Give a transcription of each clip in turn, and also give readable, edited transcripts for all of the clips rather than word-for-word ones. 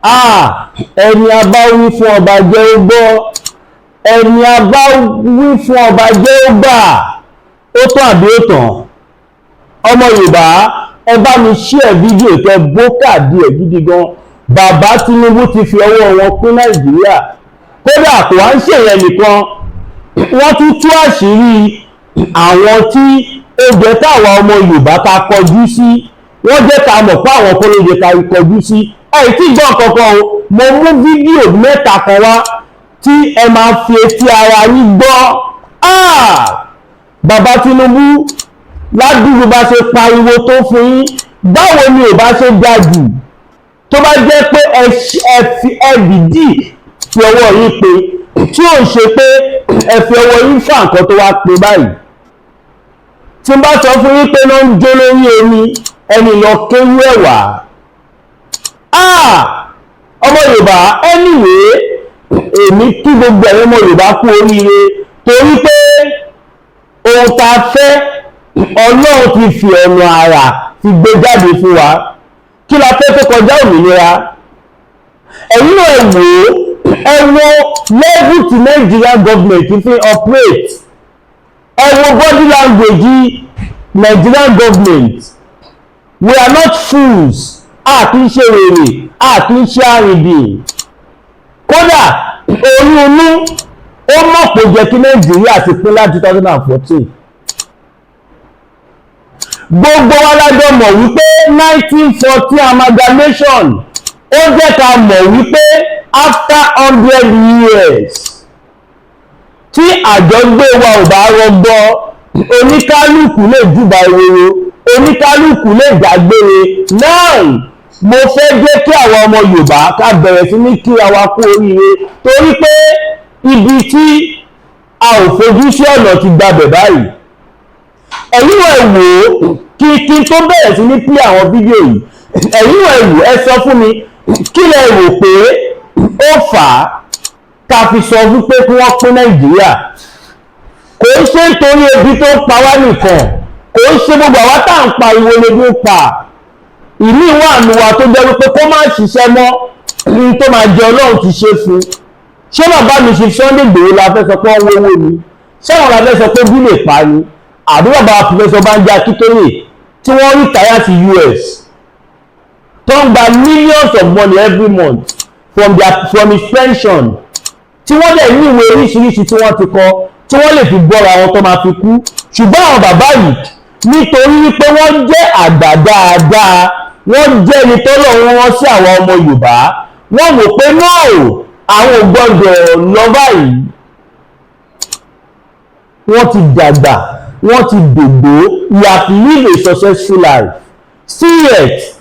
Ah, ẹni a bá wí fún ọba jẹ́ ó gbọ́, ẹni a bá wí fún ọba jẹ́ ó gbà. Ó tán àbí ó tàn? Ọmọ Yorùbá, ẹ bá mi share fídíò tẹ bó kàdí ẹ̀ gidi gan. Bàbá Tinubu ti fi ọwọ́ wọn pín Nàìjíríà. Kódà kò wá ń ṣèyẹn nìkan, wọ́n tún tú àṣírí àwọn tí ó jẹ́ káwa ọmọ Yorùbá ká kọjú sí. Wọ́n jẹ́ ká mọ̀ pé àwọn kọ́ ló yẹ ká kọjú sí. Ẹ tí gbọ́n kankan o. Mo mú fídíò mẹ́ta kan wá tí ẹ máa fi etí ara yín gbọ́. Ah! Bàbá Tinubu, ládùúgbò bá ṣe pariwo tó fún yín, báwo ni ò bá ṣe ga jù tó bá jẹ́ pé ẹ fi ẹ dìídì fi ọwọ́ yín pé, tí ò ń ṣe pé ẹ fi ọwọ́ yín fà nǹkan tó wá pé báyìí? Tí n bá sọ fún yín pé ló ń jó lórí omi, ẹni lọ kéwú ẹ̀wà. Ọmọ Yorùbá, anyway, èmi kí gbogbo ẹ̀yin ọmọ Yorùbá kú oríire, torí pé ohun tá a fẹ́, Ọlọ́run ti fi ọ̀nà àrà ti gbé jáde fún wa. Kí la fẹ́ tó kọjá òmìnira? Ẹ̀yin náà, ẹ wò ó, ẹ wo level tí Nigerian government fi operate. Ẹ wo body language Nigerian government. We are not fools. A kì í ṣe wèrè, a kì í ṣe àrìndìn. Kódà oyún inú ó mọ̀ pé jẹ́ kí Nàìjíríà ti pín láti 2014. Gbogbo wa lájọ mọ̀ wípé 1914 amalgamation, ó jẹ́ ká mọ̀ wípé after 100 years, tí àjọgbé wa ò bá rọgbọ, oníkálukú lè júbà ehoro, oníkálukú lè dágbére. Now, mo fẹ́ jẹ́ kí àwọn ọmọ Yorùbá ká bẹ̀rẹ̀ sí ní kíra wa kú oríire, torí pé ibi tí a ò fojú sí, ọ̀nà ti gbabẹ̀ báyìí. Ẹ̀yin náà, ẹ wò ó. Kí n tó bẹ̀rẹ̀ sí ní play àwọn fídíò yìí, ẹ̀yin náà, ẹ wò, ẹ sọ fún mi, kí lẹ rò pé ó fà á ká fi sọ wípé kí wọ́n pín Nàìjíríà? Kò ń ṣe nítorí ebi tó ń pa wá nìkan. Kò ń ṣe gbogbo àwa tá à ń pariwo lebi ń pa. Ìmí wà nù wa tó jẹ́ wípé kó má ṣiṣẹ́ mọ́ ní tó máa jẹ, Ọlọ́run ti ṣe fún. Ṣé bàbá mi ṣe Sunday Igboho la fẹ́ sọ pé wọ́n wówó ni? Ṣé àwọn la fẹ́ sọ pé bí lè pa ni? Àbí bàbá Professor Banji Akíntóyè tí wọ́n retire sí US, tó ń gba millions of money every month from his pension, tí wọ́n dẹ̀ ní ìwé oríṣiríṣi tí wọ́n ti kọ tí wọ́n lè fi bọ́ra wọn tó máa fi kú? Ṣùgbọ́n àwọn bàbá yìí, nítorí wípé wọ́n jẹ́ àgbà dáadáa, wọ́n jẹ́ ẹni tọ́lọ́run rán sí àwọn ọmọ Yorùbá, wọ́n wò pé no, àwọn ò gbọ́dọ̀ lọ báyìí. Wọ́n ti dàgbà, wọ́n ti dògbó. You have lived a successful life. See it,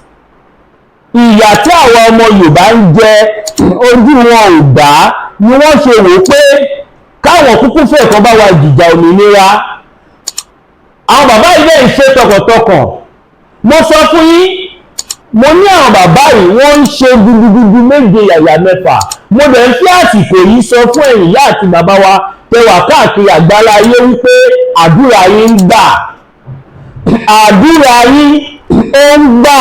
ìyà tí àwọn ọmọ Yorùbá ń jẹ, ojú wọn ò gbà, ni wọ́n ṣe wò pé káwọn kúkú fẹ́ kan bá wa jìjà òmìnira. Àwọn bàbá yìí lè ṣe tọkàntọkàn. Mo sọ fún yín, mo ní àwọn bàbá yìí, wọ́n ń ṣe gudugudu méje yàyà mẹ́fà. Mo dẹ̀ ń fi àsìkò yìí sọ fún ẹ̀yin ìyá àti bàbá wa tẹwà káàkiri àgbálá ayé wípé àdúrà yín ń gbà, àdúrà yín ó ń gbà.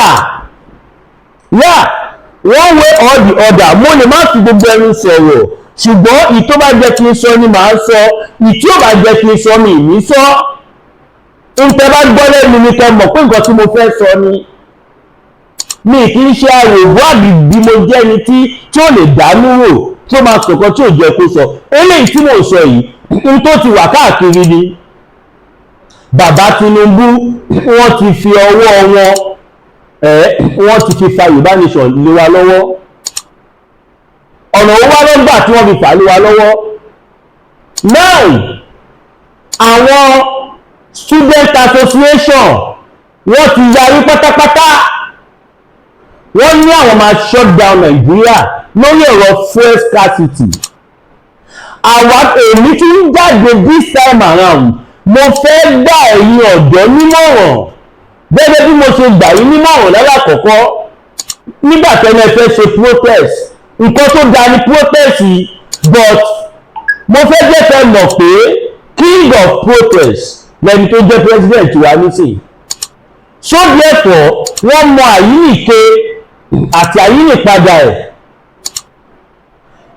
Yeah, one way or the other, mo lè má fi gbogbo ẹnu sọ̀rọ̀, ṣùgbọ́n ìtó bá jẹ́ kí n sọ ni màá sọ, ìtí ò bá jẹ́ kí n sọ mi ní sọ. Ntẹ́ bá gbọ́ lẹ́nu mi, kẹ́ mọ̀ pé nǹkan tí mo fẹ́ sọ ni. Mi kì í ṣe àròbó àbí bí mo jẹ́ ẹni tí ó lè dánú rò, tí ó máa sọ̀kan tí ò jẹ́ kó sọ. Eléyìí tí mò ń sọ yìí, n tó ti wà káàkiri ni. Bàbá Tinubu, wọ́n ti fi ọwọ́ wọn ẹ̀, wọ́n ti fi fa Yorùbá Nation lé wa lọ́wọ́. Ọ̀nà owó wá lọ́gbà tí wọ́n fi fà lé wa lọ́wọ́. Now, àwọn student association, wọ́n ti yarí pátápátá. Wọ́n ní àwọn máa shut down Nàìjíríà lórí ọ̀rọ̀ fuel scarcity. Àwa èmi tí ń jáde this time around, mo fẹ́ gbà ẹ̀yin ọ̀dọ́ nímọ̀ràn gẹ́gẹ́ bí mo ṣe gbà yín nímọ̀ràn lálàkọ́kọ́ nígbà tẹ́lẹ̀ fẹ́ ṣe protest. Nǹkan tó dáa ní protest yìí, but mo fẹ́ jẹ́ fẹ́ mọ̀ pé king of protest lẹni tó jẹ́ president wa nísìnyí. So therefore, wọ́n mọ àyíníke àti àyínípadà ẹ̀.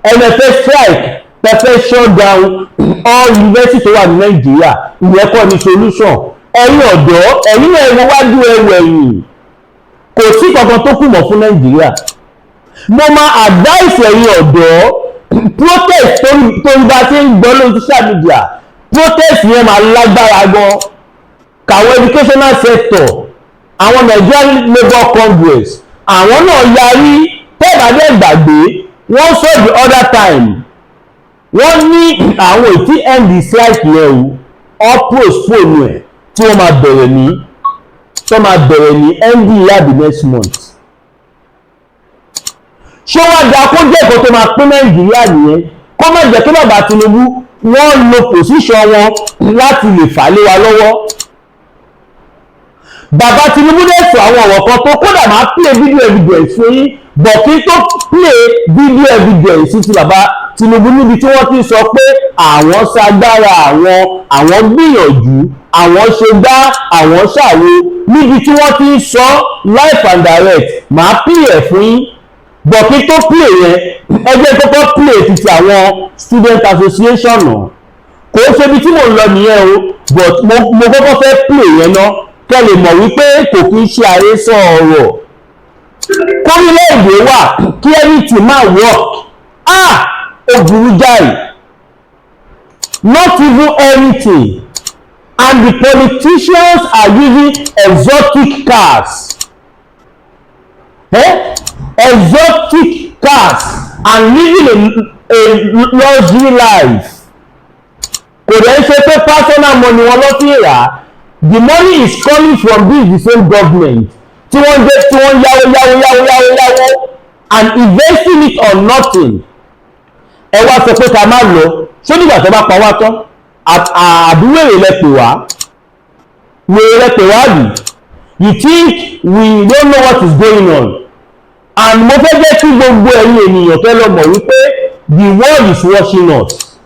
Ẹ fẹ́ strike, ẹ fẹ́ shut down all university tó wà ní Nàìjíríà, ìyẹn kọ́ ni solution. Ẹ̀yin ọ̀dọ́, ẹ̀yin náà, ẹ wo wájú, ẹ wo ẹ̀yìn. Kò sí kankan tó kù mọ́ fún Nàìjíríà. Mo máa advice ẹ̀yin ọ̀dọ́, protest tó ń bá ti ń gbọ́ lórí social media, protest yẹn máa lágbára gan. Kàwọn educational sector, àwọn Nigerian Labour Congress, àwọn náà yarí. Tẹ́ẹ̀bà dẹ́ gbàgbé, wọ́n sọ the other time, wọ́n ní àwọn ò tí end the strike yẹn o, or postpone ẹ̀ tí wọ́n máa bẹ̀rẹ̀ ní tó máa bẹ̀rẹ̀ ní end year, the next month. Ṣé wàá da kó jẹ́ nǹkan tó máa pín Nàìjíríà nìyẹn? Kó má jẹ́ kí bàbá Tinubu, wọ́n lo position wọn láti lè fà lé wa lọ́wọ́. Bàbá Tinubu dẹ̀ sọ àwọn ọ̀rọ̀ kan tó kódà máa play video evidence fún yín bọ̀. Kí tó play video evidence ti bàbá Tinubu níbi tí wọ́n ti sọ pé àwọn ṣagbára àwọn, àwọn gbìyànjú, àwọn ṣe gbá, àwọn ṣàwo, níbi tí wọ́n ti ń sọ live and direct, máa play ẹ̀ fún yín bọ̀. Kí tó play yẹn, ẹ jẹ́ kọ́kọ́ play títí àwọn student association náà. Kò ṣe ibi tí mò ń lọ nìyẹn o, but mo kọ́kọ́ fẹ́ play yẹn náà kẹ́ lè mọ̀ wípé kò kí ń ṣe àhesọ ọ̀rọ̀. Kórílẹ̀-èdè wà kí anything máa work, ah, ó burú jáì. Not even anything, and the politicians are using exotic cars, eh? Exotic cars and living a luxury life. Kò dẹ̀ ń ṣe pé personal money wọn ló fi rà á. The money is coming from this the same government tí wọ́n dé, tí wọ́n yáwó, yáwó, yáwó, yáwó, yáwó and investing it on nothing. Ẹ wá sọ pé ká má lọ. Ṣé nígbà tó bá pa wá tán, àbí wèrè lẹ pè wá? Wèrè lẹ pè wá bì? You think we don't know what is going on? And mo fẹ́ jẹ́ kí gbogbo ẹ̀yin ènìyàn fẹ́ lọ mọ̀ wípé the world is watching us.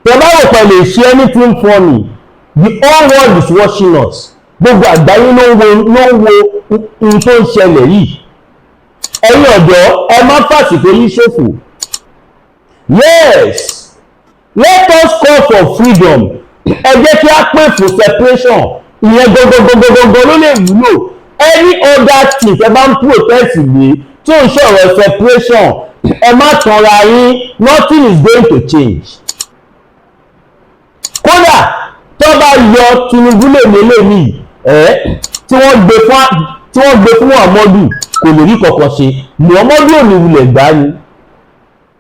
Tẹ bá rò pé lè ṣe anything funny, the whole world is watching us. Gbogbo àgbáyé ló ń wo ohun tó ń ṣẹlẹ̀ yìí. Ẹ̀yin ọ̀dọ́, ẹ má fàsìkò yín ṣòfò. Yes, let us call for freedom. Ẹ jẹ́ kí a pè fún separation. Ìyẹn gbogbogbogbogbò ló lè wúlò. Any other thing ẹ bá ń protest ní tí ò ń sọ̀rọ̀ separation, ẹ má tanra yín, nothing is going to change. Kódà tó bá yọ Tinubu lè mélòó ní ẹ tí wọ́n gbé fún Muhammadu, kò lè rí kankan ṣe. Muhammadu ò ní wulẹ̀ gbá ni.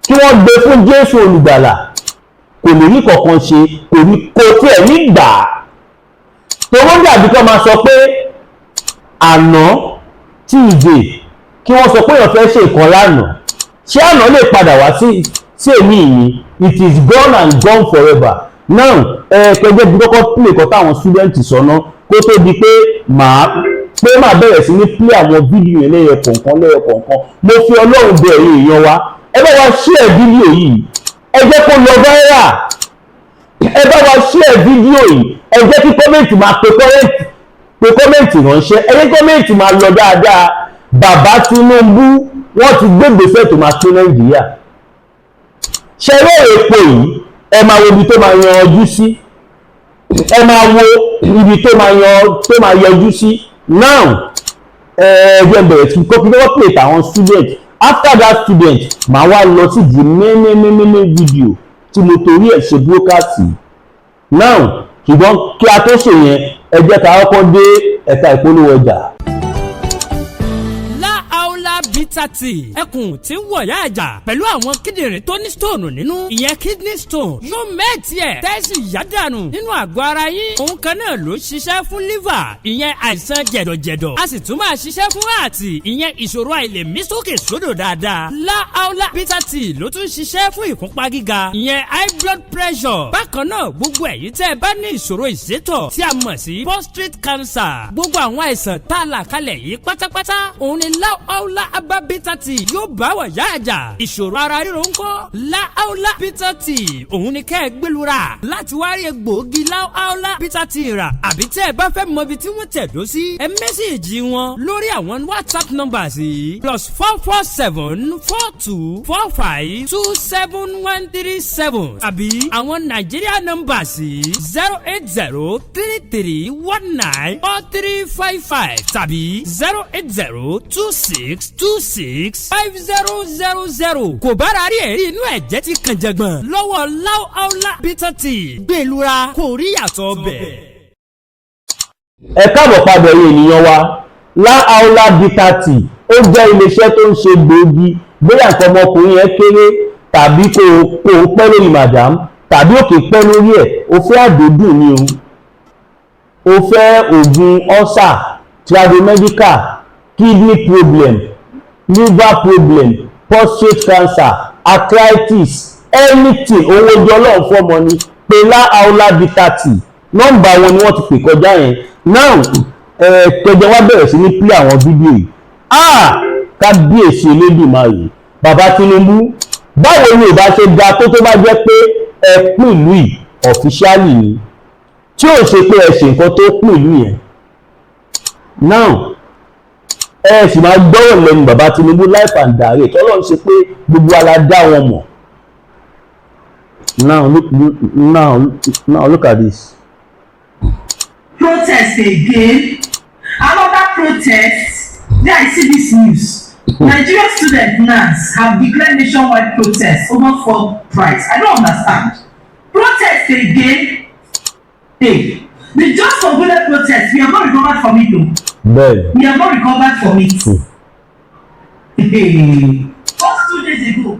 Kí wọ́n gbé fún Jésù Olùgbàlà, kò lè rí kankan ṣe, kò ní, kò tiẹ̀ ní gbà á. Tòun dàbí kọ́ máa sọ pé àná Tuesday, kí wọ́n sọ pé èèyàn fẹ́ ṣe nǹkan lánàá. Ṣé àná lè padà wá sí èmi yìí? It is gone and gone forever now. Ẹ kẹjẹ bí kọ́kọ́ play kọ́ táwọn student sọ ná, kó tó di pé màá bẹ̀rẹ̀ sí ní play àwọn fídíò yẹn lẹ́yọ kọ̀ọ̀kan, lẹ́yọ kọ̀ọ̀kan. Mo fi Ọlọ́run bẹ̀ ẹ̀yin èèyàn wa, ẹ bá wa share fídíò yìí, ẹ jẹ́ kó lọ viral. Ẹ bá wa share fídíò yìí, ẹ jẹ́ kí comment máa pe comment ránṣẹ́, ẹ jẹ́ comment máa lọ dáadáa. Bàbá Tinubu, wọ́n ti gbé ìgbésẹ̀ tó máa pín Nàìjíríà. Ṣẹlẹ̀ epo yìí, ẹ máa wo ibi tó máa yanjú sí, ẹ máa wo ibi tó máa yọjú sí. Now, ẹ jẹ́ bẹ̀rẹ̀ sí kó kí wọ́n pè tàwọn student. After that student, màá wá lọ sí the main main main main video tí mo torí ẹ̀ ṣe broadcast now. Ṣùgbọ́n kí a tó ṣe yẹn, ẹ jẹ́ ká kọ́kọ́ dé ẹ̀ka ìpolówó ọjà. Láàólà Bitter Tea, ẹkùn tí ń wọ̀yá àjà pẹ̀lú àwọn kíndìnrín tó ní stone nínú, ìyẹn kidney stone, yóò mẹ́ẹ̀tì ẹ̀ tẹ́sí yádànù nínú àgọ́ ara yín. Òun kan náà ló ṣiṣẹ́ fún liver, ìyẹn àìsàn jẹ̀dọ̀jẹ̀dọ̀. A sì tún máa ṣiṣẹ́ fún ààtì, ìyẹn ìṣòro àìlèmí sókè sódò dáadáa. Láàólà Bitter Tea ló tún ṣiṣẹ́ fún ìfúnpá gíga, ìyẹn high blood pressure. Bákan náà, gbogbo ẹ̀yin tẹ́ ẹ bá ní ìṣòro ìsétọ̀ tí a mọ̀ sí prostate cancer, gbogbo àwọn àìsàn tá a là kalẹ̀ yìí pátápátá, òun ni Láàólà herbal Bitter Tea yóò bá wà yá àjà. Ìṣòro ara ríro ń kọ́, Láàólà Bitter Tea òun ni kẹ́ ẹ gbẹlura láti wá rí egbòogi Láàólà Bitter Tea rà. Àbí tẹ́ ẹ bá fẹ́ mọ ibi tí wọ́n tẹ̀dó sí, ẹ message wọn lórí àwọn WhatsApp numbers yìí: +447424527137, àbí àwọn Nàìjíríà numbers yìí: 08033194355 tàbí 08026265000. Kò bára rí ẹ̀rí inú ẹ̀jẹ̀ ti kàn jẹ̀gbọ̀n lọ́wọ́ Láúláú Bitter Tea, gbẹ̀lura kò rí yàtọ̀ bẹ̀. Ẹ káàbọ̀ padà, ẹ̀yin ènìyàn wa. Láàólà Bitter Tea, ó jẹ́ iléeṣẹ́ tó ń ṣe gbòógì. Bóyá nǹkan ọmọkùnrin yẹn kéré, tàbí kó o pẹ́ lórí madam, tàbí òkè pẹ́ lórí ẹ̀, o fẹ́ àdódùn ni o, o fẹ́ oògùn ulcer, tradomedical, kidney problem, liver problem, prostate cancer, arthritis, anything, owó ojú ọlọ́run fọ́mọ ni pé Láàólà Bitter Tea. Nọ́mbà wọn ni wọ́n ti pè kọjá yẹn. Now, ẹ kẹjọ wá bẹ̀rẹ̀ sí ní play àwọn fídíò yìí. Ah, kábíyèsí Elédùmarè! Bàbá Tinubu, báwo ni ò bá ṣe da tó bá jẹ́ pé ẹ pín ìlú yìí officially ni, tí ò ṣe pé ẹ ṣe nǹkan tó pín ìlú yẹn? Now, ẹ sì máa gbọ́rọ̀ lẹ́nu bàbá Tinubu live and direct. Ọlọ́run ṣe pé gbogbo ala dá wọn mọ̀. Now look, now, now look at this. Protest again, another protest. There, I see this news: Nigerian student NANS have declared nationwide protest over fuel price. I don't understand. Protest again? Hey, the just concluded protest, we have not recovered from it o. Bẹ́ẹ̀. We have not recovered from it. Hey. Just 2 days ago,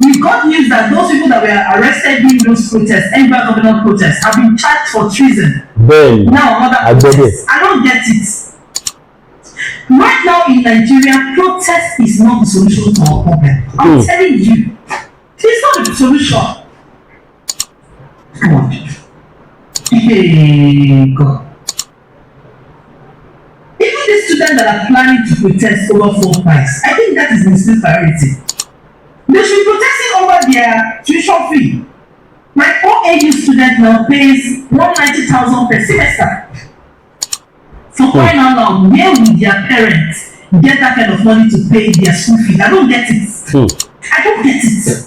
we got news that those people that were arrested during those protests, Ember governor protests, have been charged for treason. Bẹ́ẹ̀ ni. Now another Agbẹ́dẹ̀. protest. I don't get it. Right now in Nigeria, protest is not the solution to our problem. I'm telling you, it's not the solution. God. Hey, God. Even the students that are planning to protest over fuel price, I think that is misplaced priority. They should be protesting over their tuition fee. My OAU student now pays 190,000 per semester. For crying out loud, where will their parents get that kind of money to pay their school fees? I don't get it. I don't get it.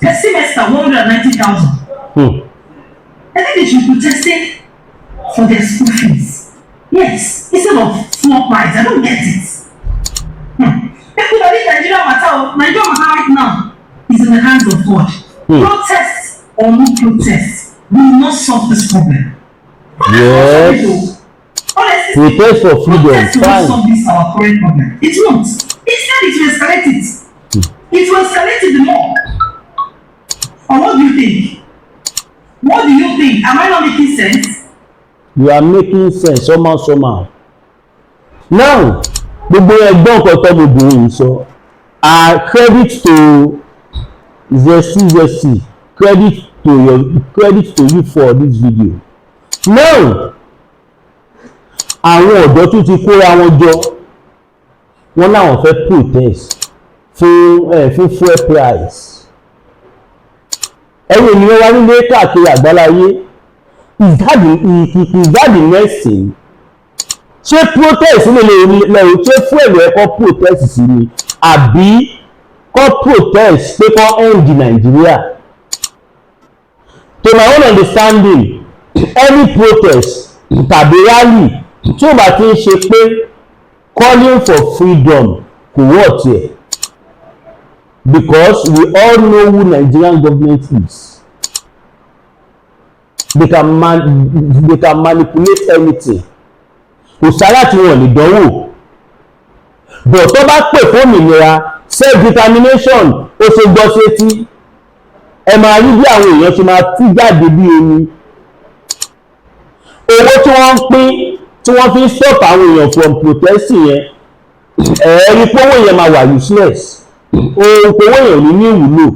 Per semester, 190,000. I think they should be protesting for their school fees. Yes, instead of fuel price. I don't get it. People that Nigeria matter, oh, Nigeria matter right now is in the hands of God. Protest or no protest will not solve this problem. Protest won't solve it, oh. Honestly speaking, Protest for freedom, protest will not fine. solve this our current problem. It won't. Instead, it will escalate it. It will escalate it the more. Or what do you think? What do you think? Am I not making sense? You are making sense somehow, somehow. Now, gbogbo ẹgbọ́n nǹkan tọ́mọbìnrin yìí sọ. Ah, credit to Zesi Zesi, credit to you for this video. Now, àwọn ọ̀dọ́ tún ti kóra wọn jọ, wọ́n láwọn fẹ́ protest fún fuel price. Ẹ̀yin ènìyàn wa nílé káàkiri àgbáláyé, is that the next thing? Ṣé protest lè lẹ́yìn? Ṣé fuel ẹ̀ kọ́ protest sí ni, àbí kọ́ protest pé kọ́ end Nàìjíríà? To my own understanding, any protest tàbí rally tí ó bá ti ń ṣe pé calling for freedom, kò worth ẹ̀, because we all know who Nigerian government is. They can manipulate anything. Kò sára tí wọn lè dánwò. But tó bá pè fún òmìnira, self determination, ó ṣe gbọ́ sétí, ẹ máa rí bí àwọn èèyàn ṣe máa tú jáde bí omi. Owó tí wọ́n ń pín, tí wọ́n fi ń stop àwọn èèyàn from protesting yẹn, ẹ̀ẹ́rí pé owó yẹn máa wà useless, ohun owó yẹn ò ní ní ìwúlò.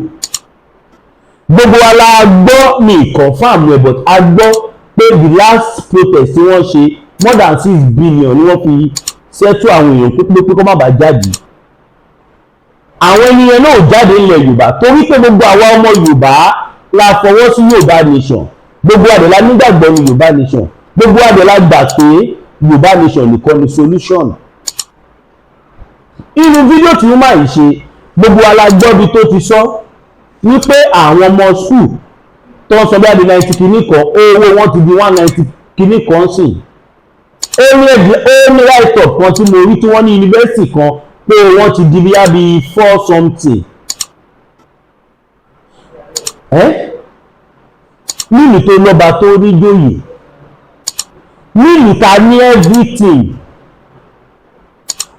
Gbogbo wa la gbọ́, mi confirm ẹ̀, but a gbọ́ pé the last protest tí wọ́n ṣe, more than 6 billion ni wọ́n fi settle àwọn èèyàn pé kó má bàa jáde. Àwọn ènìyàn náà ò jáde ilẹ̀ Yorùbá torí pé gbogbo àwa ọmọ Yorùbá la fọwọ́ sí Yorùbá nation. Gbogbo wa dẹ̀ la nígbàgbọ́ ní Yorùbá nation. Gbogbo wa dẹ̀ la gbà pé Yorùbá nation nìkan ni solution. Inú fídíò tí wọ́n máa ń ṣe, gbogbo wa la gbọ́ bí tó ti sọ wípé àwọn ọmọ school tó ń sọ bí adi 90 kìíní kan, owó wọn ti di 190 kìíní kan sí. Ó ní write up kan tí mo rí tí wọ́n ní yunifásitì kan pé wọ́n ti di bíyá bíi four something ẹ́ nílùú tó lọ́ba, tó rí jòyè, nílùú ta ní everything.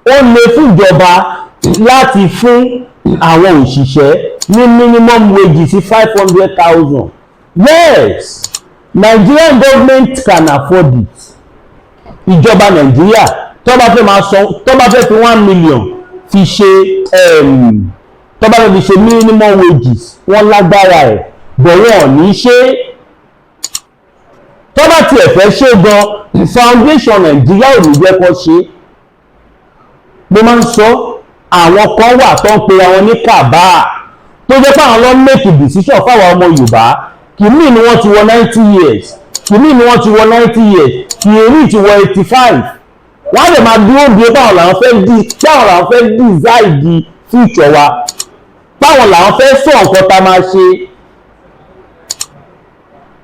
Ó lè fún ìjọba láti fún àwọn òṣìṣẹ́ ní minimum wage sí 500,000. Yes, Nigerian government can afford it. Ìjọba Nàìjíríà, tó bá fẹ́ máa san, tó bá fẹ́ fi 1 million fi ṣe, tó bá fẹ́ fi ṣe minimum wages, wọ́n lágbára ẹ̀ bọ̀, wọ́n ò ní ṣe. Tó bá tiẹ̀ fẹ́ ṣe gan, foundation Nàìjíríà ò ní jẹ́ kó ṣe. Mo máa ń sọ, àwọn kan wà tó ń pe àwọn ní cabal, tó jẹ́ pé àwọn ló ń make decision fáwọn ọmọ Yorùbá. Kìíní ni wọ́n ti wọ 90 years, kìíní ni wọ́n ti wọ 90 years, kìíní ti wọ 85. Wọ́n á lè máa dúró dúró báwọn làwọn fẹ́ decide future wa, báwọn làwọn fẹ́ sọ nǹkan tá a máa ṣe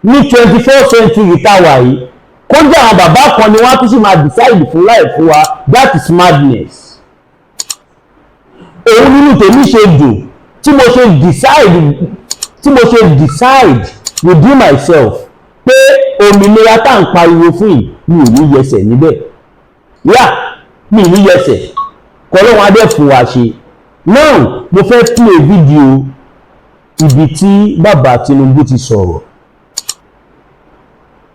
ní 24th century táwa yìí. Kó jẹ́ àwọn bàbá kan ni wọ́n á tún sì máa decide fún láì fún wa. That is madness. Òun nínú tèmi ṣe dùn tí mo ṣe decide within myself pé òmìnira tá à ń pariwo fún yìí, mi ò ní yẹsẹ̀ níbẹ̀ yá, mi ò ní yẹsẹ̀ kọlọ́wọ́n adé fún wa ṣe. Now, mo fẹ́ play video ibi tí bàbá Tinubu ti sọ̀rọ̀.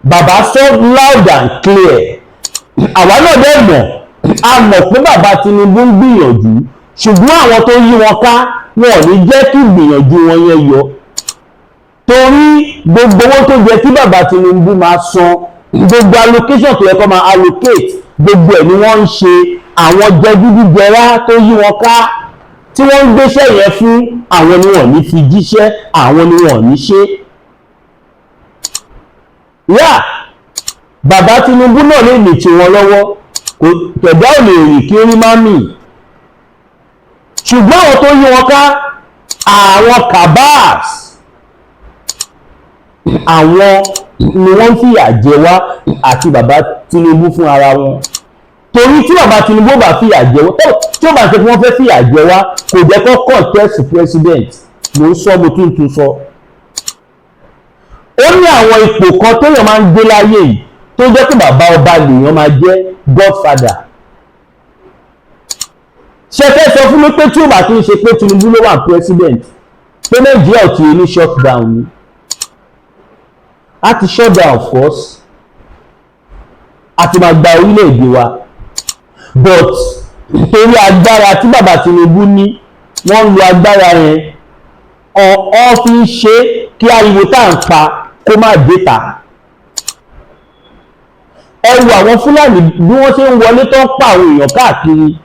Bàbá sọ loud and clear. Àwa náà dẹ̀ mọ̀, a mọ̀ pé bàbá Tinubu ń gbìyànjú, ṣùgbọ́n àwọn tó yí wọn ká, wọn ò ní jẹ́ kí ìgbìyànjú wọn yẹn yọ, torí gbogbo owó tó jẹ́ kí bàbá Tinubu máa san, gbogbo allocation tó yẹ kó máa allocate, gbogbo ẹ̀ ni wọ́n ń ṣe. Àwọn jẹgúdújẹrá tó yí wọn ká tí wọ́n ń gbéṣẹ́ yẹn fún, àwọn ni wọ́n ní fi jíṣẹ́, àwọn ni wọ́n ní ṣe. Yá, bàbá Tinubu náà lè ní tiwọn lọ́wọ́, kò tẹ̀dá ò lè rìn kí ó rí má mì, ṣùgbọ́n àwọn tó yí wọn ká, àwọn cabals, àwọn ni wọ́n ń fìyà jẹ wá àti bàbá Tinubu fún ara wọn. Torí tí bàbá Tinubu bá fìyà jẹ wá, tí ó bá ṣe kí wọ́n fẹ́ fìyà jẹ wá, kò jẹ́ kó contest president. Mo ń sọ, mo tún tún sọ, ó ní àwọn ipò kan téèyàn máa ń gbé láyé yìí tó jẹ́ pé bàbá ọba lèèyàn máa jẹ́, godfather. Ṣe fẹ́ sọ fún mi pé tí ó bá tún ṣe pé Tinubu ló wà president, pé Nàìjíríà ò ti ní shutdown ni? A ti shut down, of course, a ti máa gba orílẹ̀-èdè wa, but torí agbára tí bàbá Tinubu ní, wọ́n ń lo agbára yẹn, ọ̀ fi ń ṣe kí ariwo tá à ń pa kó má dé ta. Ẹ wo àwọn Fúlàní bí wọ́n ṣe ń wọlé tó ń pa àwọn èèyàn káàkiri.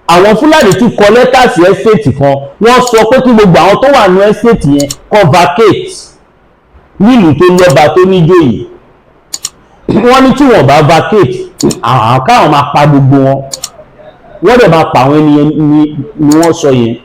Àwọn Fúlàní ti kọ lẹ́tà sí estate kan, wọ́n sọ pé kí gbogbo àwọn tó wà ní estate yẹn kó vacate. Nílùú tó lọ́ba, tó níjòyè, wọ́n ní tí wọ́n bá vacate, àwọn káwọn máa pa gbogbo wọn. Wọ́n dẹ̀ máa pa àwọn ènìyàn ni wọ́n sọ yẹn.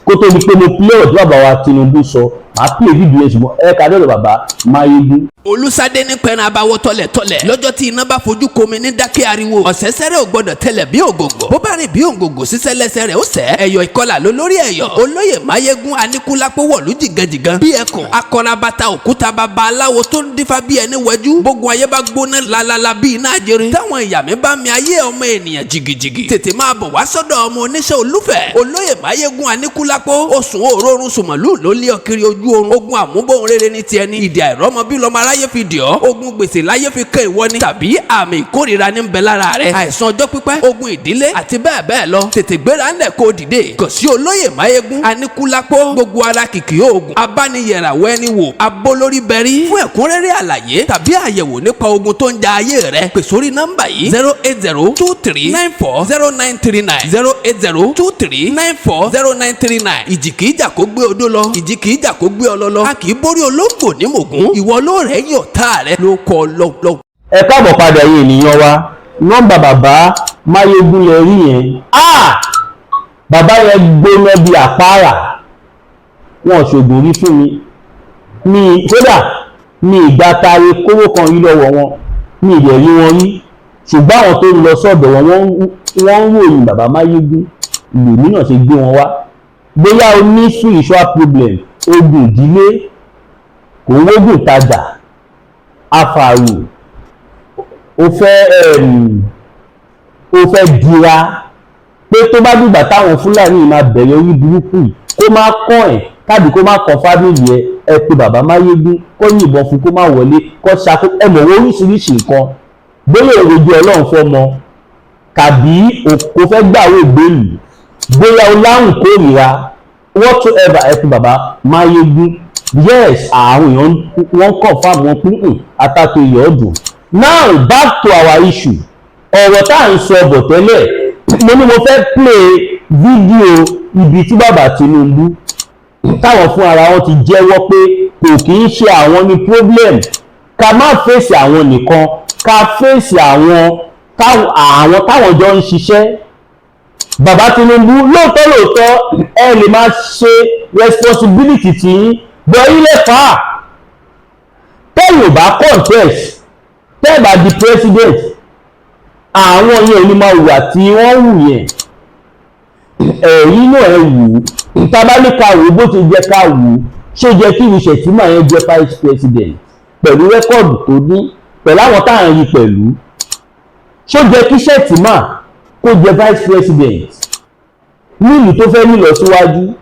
Kó tó di pé mo play ọ̀rọ̀ tí bàbá wa Tinubu sọ, màá play fídíò yẹn, ṣùgbọ́n ẹ ká dọ̀dọ̀ bàbá Máyégún. Olùsádé ní pẹran abawọ tọlẹtọlẹ lọ́jọ́ tí iná bá fojú komi ní dákẹ́ ariwo. Ọ̀sẹ̀sẹ̀rẹ̀ ò gbọ́dọ̀ tẹlẹ̀ bí ògògò, bó bá rìn bí ògògò, sísẹ́ lẹ́sẹ̀ rẹ̀ ó sẹ́. Ẹ̀yọ̀ ìkọlà ló lórí ẹ̀yọ̀. Olóyè Máyégún Aníkúlápó wọ̀lú jìgànjìgàn bí ẹkùn akọrabata òkúta, baba aláwo tó ń dífá bí ẹni wẹjú. Gbogbo ayé bá gbóná lalala bí iná ajere, táwọn ìyá mi bá mi ayé ọmọ ènìyàn jìgìjìgì, tètè máa bọ̀ wá sọ́dọ̀ ọmọ oníṣẹ́ olúfẹ̀, olóyè Máyégún Aníkúlápó. Oṣù òórùn sùmọ̀lú ló lé ọ kiri ojú oorun. Ogun àmúbọ̀n rere ní tiẹ̀ ní ìdí àìrọ́mọ bí lọ́mọ aráyé. láyé fi dì ọ́, ogun gbèsè láyé fi kẹ́ ìwọ ni, tàbí àmì ìkórìíra ní ń bẹ lára rẹ, àìsàn ọjọ́ pípẹ́, ogun ìdílé àti bẹ́ẹ̀ bẹ́ẹ̀ lọ. Tètè gbéra ńlẹ̀ kó dìde kàn sí Olóyè Máyégún Aníkúlápó, gbogbo ara kìkì oògùn abániyẹ̀ràwọ̀ ẹni wò abólórí bẹ̀rí. Fún ẹ̀kúnrẹ́rẹ́ àlàyé tàbí àyẹ̀wò nípa ogun tó ń ja ayé rẹ, pè sórí nọ́mbà yìí: 08023940939, 08023940939. Ìjì kìí jà kó gbé odó lọ, ìjì kìí jà kó gbé ọlọ lọ. A kì í borí olóńgbò ní mògún. Ìwọ ló rẹ̀ yọ̀ tá rẹ ló kọ́ lọ́wọ́. Ẹ káàbọ̀ padà yìí, ènìyàn wa. Nọ́mbà bàbá Máyégún lẹ rí yẹn. Ah! Bàbá yẹn gbóná bíi àpáàrà. Wọn ò ṣògùn rí fún mi mi kódà mi ìgbà tare kówó kan rí lọ́wọ́ wọn, mi ìdẹ̀ rí wọn rí, ṣùgbọ́n àwọn tó ń lọ sọ́dọ̀ wọn, wọ́n ń ròyìn bàbá Máyégún. Lèmi náà ṣe gbé wọn wá. Bóyá o ní spiritual problem, ogun ìdílé, kò ń wógùn tajà, afàrò, o fẹ́ dira pé tó bá dìgbà táwọn Fúlàní máa bẹ̀rẹ̀ orí burúkú yìí, kó má kàn ẹ̀ tàbí kó má kàn family ẹ, ẹ pé bàbá Máyégún, kó yìnbọn fún kó má wọlé, kó ṣàkó ẹ mọ̀ oríṣiríṣi nǹkan. Bóyá òrojú Ọlọ́run fọmọ tàbí kò fẹ́ gbàwé ìgbélú, bóyá o láwùn kórìíra, whatsoever, ẹ pé bàbá Máyégún. Yes, àwọn èèyàn wọ́n confirm wọn pín àtàtò ìyọ̀ ọdún. Now, back to our issue, ọ̀rọ̀ tá à ń sọ bọ̀ tẹ́lẹ̀. Mo ní mo fẹ́ play fídíò ibi tí bàbá Tinubu táwọn fún ara wọn ti jẹ́wọ́ pé kò kì í ṣe àwọn ní problem. Ká má fèsì àwọn nìkan, ká fèsì àwọn táwọn jọ ń ṣiṣẹ́. Bàbá Tinubu, lóòótọ́ lóòótọ́, ẹ lè máa ṣe responsibility tí yín bọ́ ilé fà á. Tẹ́yìn ò bá contest, tẹ́ẹ̀ bá di president, àwọn yẹn ò ní máa hùwà tí wọ́n hù yẹn. Ẹ̀yìn náà, ẹ wò ó, tábà ní ká wò ó bó ti jẹ́ ká wò ó, ṣé jẹ́ kí irú Shettima yẹn jẹ́ vice president pẹ̀lú record tó ní, pẹ̀lú àwọn tá à ń rí pẹ̀lú? Ṣó jẹ́ kí Shettima kó jẹ́ vice president nílùú tó fẹ́ nílọsíwájú?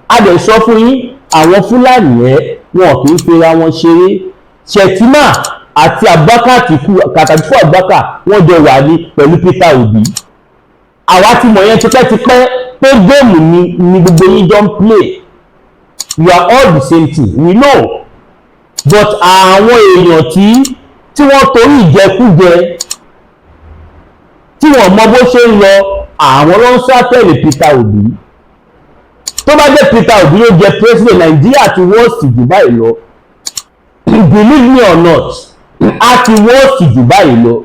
A dẹ̀ sọ fún yín, àwọn Fúlàní ẹ̀ wọn kì í fira wọn ṣeré. Shettima àti Abubakar Atiku, Atiku Abubakar, wọ́n jọ wà ní pẹ̀lú Peter Obi. Àwa ti mọ̀ yẹn tipẹ́tipẹ́ pé game ni gbogbo yín jọ ń play. You are all the same thing, we know. But àwọn èèyàn tí wọ́n torí ìjẹkújẹ, tí wọ́n mọ bó ṣe ń lọ, àwọn ló ń sá tẹ̀lé Peter Obi. Tó bá jẹ́ Peter Obi ló jẹ president, Nàìjíríà ti worst jù báyìí lọ. Believe me or not, a ti worst jù báyìí lọ,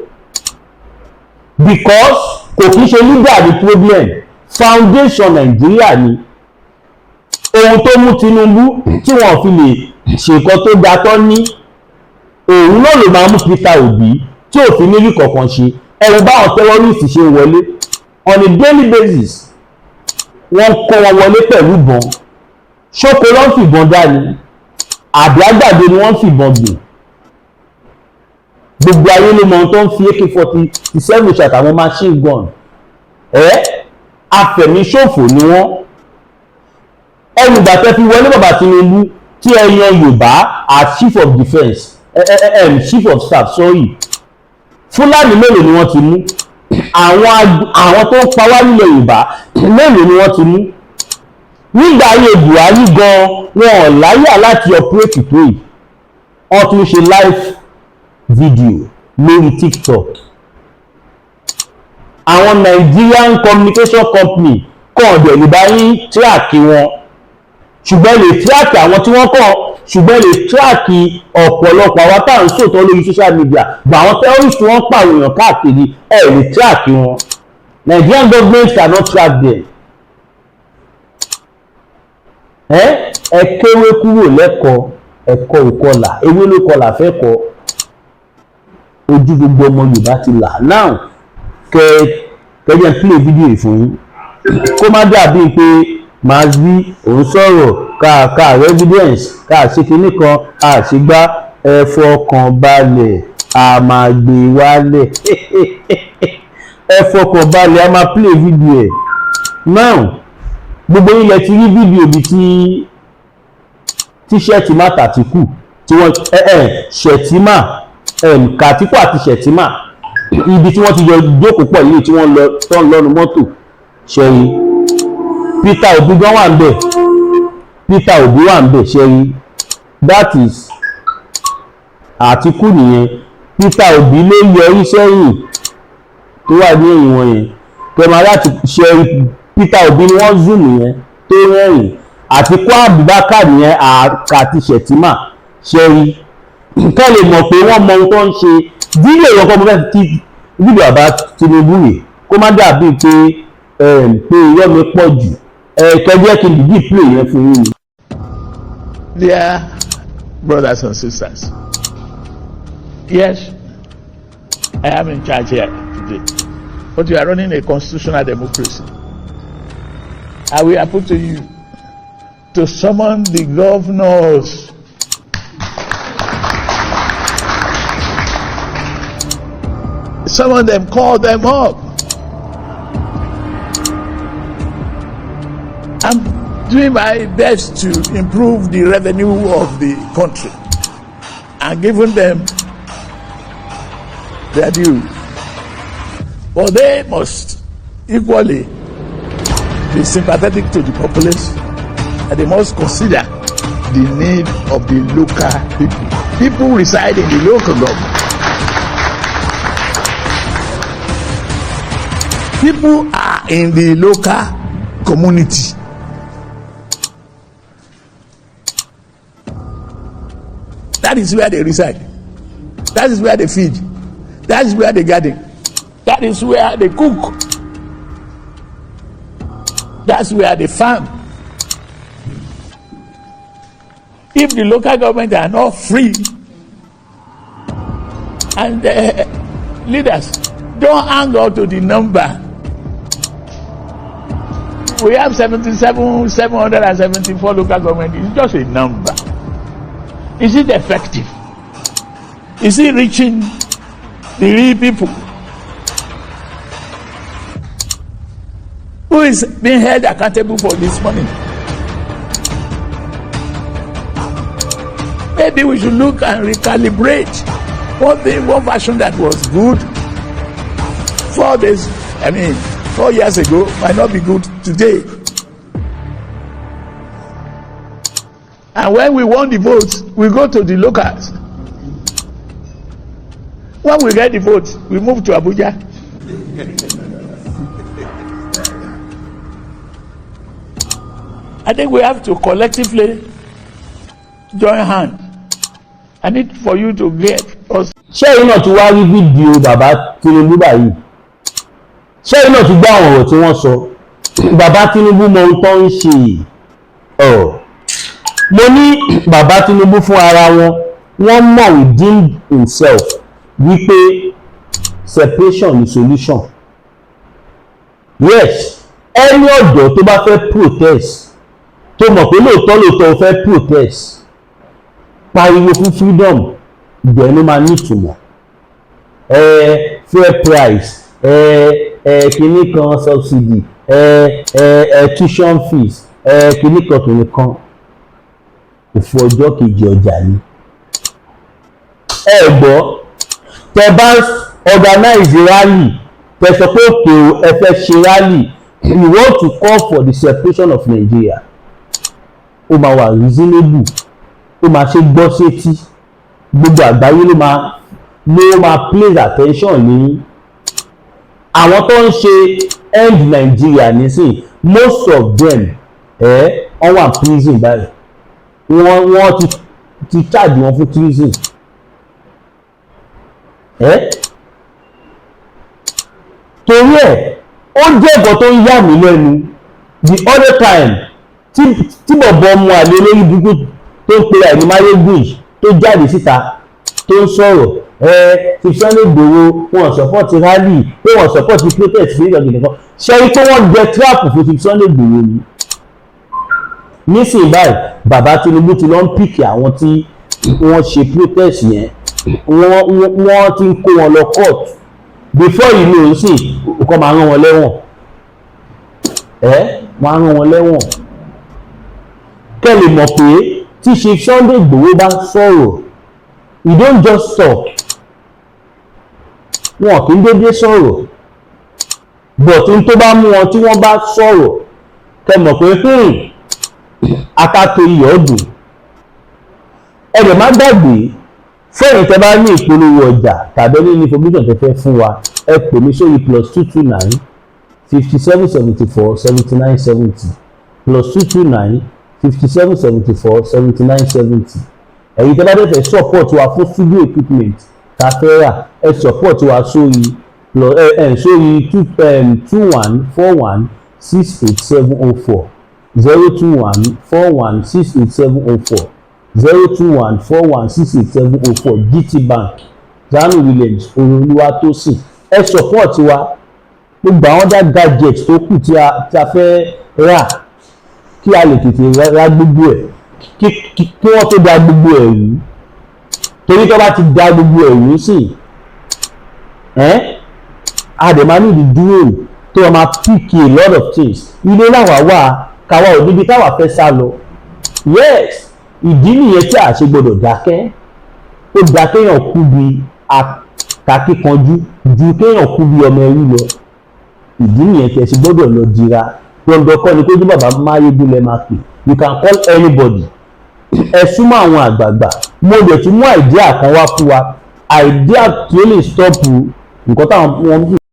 because kò kí ṣe leader ní problem, foundation Nàìjíríà ni. Ohun tó mú Tinubu tí wọ́n fi lè ṣe nǹkan tó ga tán ní, òun náà ló máa mú Peter Obi tí ò fi ní rí kankan ṣe. Ẹ̀rù báwọn terrorist ṣe wọlé on a daily basis, wọ́n kọ́ wọn wọlé pẹ̀lú ìbọn. Ṣókò ló ń fìbọn dání àbí àgbàdo ni wọ́n ń fìbọn gbìn? Gbogbo ayé ló mọ ohun tó ń fi AK-47 ṣàtàwọn machine gun ẹ. Afẹ̀míṣòfò ni wọ́n. Ẹnu ìgbà tẹ́ fi wọlé, bàbá Tinubu, tí ẹ yan Yorùbá as chief of defence, chief of staff, sorry, Fúlàní mélòó ni wọ́n ti mú? Àwọn tó ń pa wá nílẹ̀ Yorùbá mélòó ni wọ́n ti mú? Nígbà ayé Buhari gan, wọn ò láyà láti operate tó yìí. Wọ́n tún ṣe live video lórí TikTok. Àwọn Nigerian Communication Company kàn dẹ̀ lè bá yín track wọn, ṣùgbọ́n lè track àwọn tí wọ́n kàn, ṣùgbọ́n lè track ọ̀pọ̀lọpọ̀ àwọn tá à ń sòtọ́ lórí social media gbà. Àwọn terrorists, wọ́n pàwọn èèyàn káàkiri, ẹ̀ lè track wọn. Nigerian government cannot track them. Ẹ kéwé kúrò lẹ́kọ̀ọ́ ẹ̀kọ́ ìkọlà, ewé ló kọlà fẹ́ kọ́. Ojú gbogbo ọmọ Yorùbá ti là. Now, kẹjẹ play video yìí fún yín, kó má dàbí pé màá bí òun sọ̀rọ̀ ká evidence ká ṣe kinní kan àṣegbá. Ẹ fọkàn balẹ̀, a máa gbé wálẹ̀. Ẹ fọkàn balẹ̀, a máa play video ẹ̀. Now, gbogbo ilẹ̀ ti rí fídíò bíi tí T-shirt má tàtíkù. Tí wọ́n ẹ ẹ Shettima, Àtíkù àti Shettima, ibi tí wọ́n ti jọ jókòó pọ̀ yìí, tí wọ́n lọ tó ń lọ́nu mọ́tò ṣẹ́yìn. Peter Obi gan wà ń bẹ̀, Peter Obi wà ń bẹ̀ ṣẹ́yìn. That is Àtíkù nìyẹn. Peter Obi ló yọrí sẹ́yìn tó wà ní ẹ̀yìn wọn yẹn. Kẹmà láti ṣe Peter Obi ni wọ́n zoom yẹn tó rẹ́rìn. Àtíkù Abubakar yẹn àti Shettima ṣẹ́rí, kẹ́ lè mọ̀ pé wọ́n mọ ohun tó ń ṣe. Fídíò ìwọ̀n kan mo fẹ́ fi fídíò bàbá Tinubu rè, kó má dàbí pé irọ́ mi pọ̀ jù. Ẹ kẹjẹ́ kí n dìídì play yẹn fún yín ni. Dear brothers and sisters, yes, I am in charge here today, but we are running a constitutional democracy. I will appeal to you to summon the governors. Summon them, call them up. I'm doing my best to improve the revenue of the country and giving them their due. But they must equally be sympathetic to the populace, and they must consider the need of the local people. People reside in the local government. People are in the local community. That is where they reside. That is where they feed. That is where they garden. That is where they cook. That's where they farm. If the local government are not free and leaders don't hang on to the number. We have 77, 774 local government. It's just a number. Is it effective? Is it reaching the real people? Who is being held accountable for this money? Maybe we should look and recalibrate one thing, one version that was good 4 days, I mean, 4 years ago might not be good today. And when we want the votes, we go to the locals. When we get the votes, we move to Abuja. I think we have to collectively join hands. I need for you to get us. Ṣé ẹ̀yin náà ti wá rí fídíò bàbá Tinubu báyìí? Ṣé ẹ̀yin náà ti gbọ́ àwọn ọ̀rọ̀ tí wọ́n sọ? Bàbá Tinubu mọ ohun tó ń ṣe ọ̀. Mo ní bàbá Tinubu fún ara wọn, wọ́n mọ̀ within himself wípé separation is solution. Yes, ẹni ọ̀dọ́ tó bá fẹ́ protest, tó mọ̀ pé lóòótọ́ lóòótọ́ ó fẹ́ protest, pariwo fún freedom, ìgbẹ́ ló máa nítumọ̀. Ẹ fuel price, ẹ kinní kan subsidy, ẹ tuition fees, ẹ kinní kan kinní kan, òfò ọjọ́ kejì ọjà ni. Ẹ gbọ́, tẹ bá organize rally, tẹ sọ pé òkè o, ẹ fẹ́ ṣe rally, you want to call for the separation of Nigeria, ó máa wà reasonable, ó máa ṣe gbọ́ sétí, gbogbo àgbáyé ló máa place attention ní àwọn tó ń ṣe End Nigeria nísìn. Most of them, wọ́n wà prison báyìí. Wọ́n ti charge wọn fún treason. Torí ẹ̀, ó jẹ́ nǹkan tó ń yà mí lẹ́nu. The other time tí bọ̀bọ̀ ọmọ àlè olórí burúkú tó ń pera ẹ̀ ní Máyégún yìí tó jáde síta tó ń sọ̀rọ̀, ti Sunday Igboho, wọn support rally, pé wọn support protest fún ìjọba nìkan ṣe é, pé wọ́n jẹ trap fún ti Sunday Igboho ni. Nísìnyí báyìí, bàbá Tinubu ti lọ ń pick àwọn tí wọ́n ṣe protest yẹn, wọ́n ti ń kó wọn lọ court. Before you know, sí nǹkan máa rán wọn lẹ́wọ̀n. Wọ́n á rán wọn lẹ́wọ̀n. Kẹ́ lè mọ̀ pé tí Tí Chief Sunday Igboho bá sọ̀rọ̀, he don't just talk. Wọn kì í dédé sọ̀rọ̀, but n tó bá mú wọn tí wọ́n bá sọ̀rọ̀, kẹ́ mọ̀ pé akato iyọ̀ dùn. Ẹ dẹ̀ má gbàgbé, fẹ́yìn tẹ́ bá ní ìpolówó ọjà tàbí ní information tẹ́ fẹ́ fún wa, ẹ pè mí sórí +229 57 74 79 70, +229 57 74 79 70. Ẹ̀yin tẹ́ bá dẹ̀ fẹ́ support wa fún studio equipment tá a fẹ́ rà, ẹ support wa sórí plus ẹ ẹ sórí 2 21 41 68 704, 0214168704, 0214168704, GT Bank, Zanu Williams Olúwatósìn. Ẹ support wa, gbogbo àwọn other gadgets tó kù tí a fẹ́ rà, kí a lè tètè ra gbogbo ẹ̀ kí wọ́n tó da gbogbo ẹ̀ rú, torí tó bá ti da gbogbo ẹ̀ rú sí ẹ́, a dẹ̀ máa need drone tó máa pick a lot of things. Ilé làwà wà, káwa ò níbi táwa fẹ́ sá lọ. Yes, ìdí nìyẹn tí a ṣe gbọdọ̀ dákẹ́. Ó da kéèyàn kú bí akíkanjú ju kéèyàn kú bí ọmọ ẹrú lọ. Ìdí nìyẹn tí ẹ ṣe gbọdọ̀ lọ dira. Dandan kọ́ ni kó jẹ́ bàbá Máyégún lẹ máa pè. You can call anybody. Ẹ súnmọ́ àwọn àgbààgbà. Mo dẹ̀ tún mú idea kan wá fún wa, idea tí ó lè stop nǹkan táwọn wọn.